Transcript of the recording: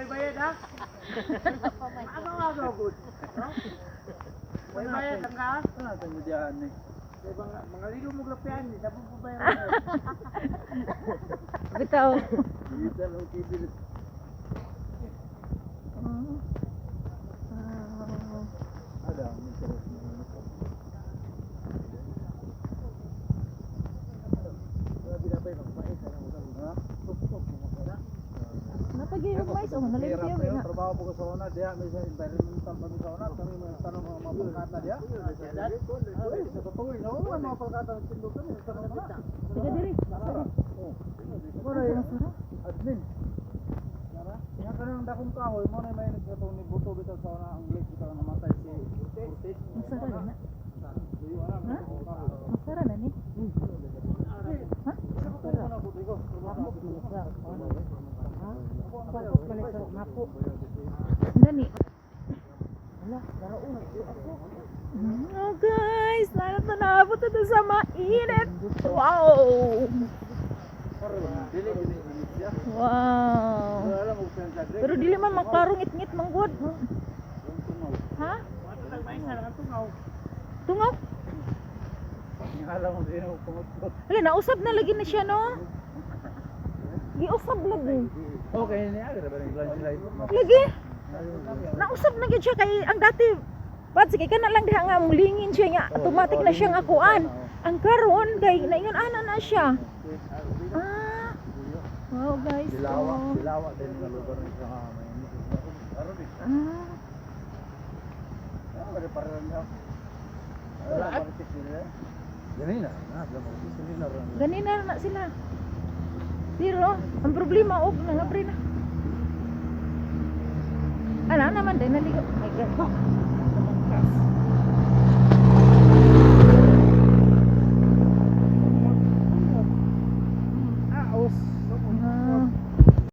Way bayad ha? Ano good? No? Way bayad lang ka? Ano tayo mo diyan eh? Kay mga ligo mo glapian ni dapat mo bayaran. Bitaw. Dito lang kibilis. Wow. Ada, may sarap na ano. Ha? Tuk-tuk mo ka. Napagiyog mais oh, Hirap nalipyo kayo, na. trabaho po ko sa una, diya, may sa environmental pa mi sa una, kami mga tanong mga mga pagkata diya. Uy, sa totoo, no, mga pagkata ng tindog kami, sa tanong na. Taga diri. Sara. Oh. Muna Ano sara? Admin. Sara. Yang kanang dakong kahoy mo na may nagkatong ni buto bitaw sa una ang lake bitaw namatay si Ortiz. Masara na. Luyo na, Ha? may kahoy. Masara na ni. Ha? Gani. Oh guys, lalo na naabot na sa mainit. Wow! Wow! Pero dili man maklaro ngit-ngit manggod. Ha? Tungaw? Alam mo din ako pumutot. Hala, nausab na lagi na siya, no? Giusab lagi. Okay niya, grabe rin landslide. Lagi. Nausab na gyud siya kay ang dati Pat, sige ka na lang diha nga mulingin siya nga automatic na siya nga kuan. Ang karon kay naingon ana na siya. Ah. Wow guys. Dilawa, Oh. dilawa din nga lugar ni sa may Aron eh. Ah. Ano ba para niya? Wala marites nila. Gani na, na, sila marites nila ron. Ganina na sila. Pero ang problema og nangapre na. Ala naman din naligo. My God.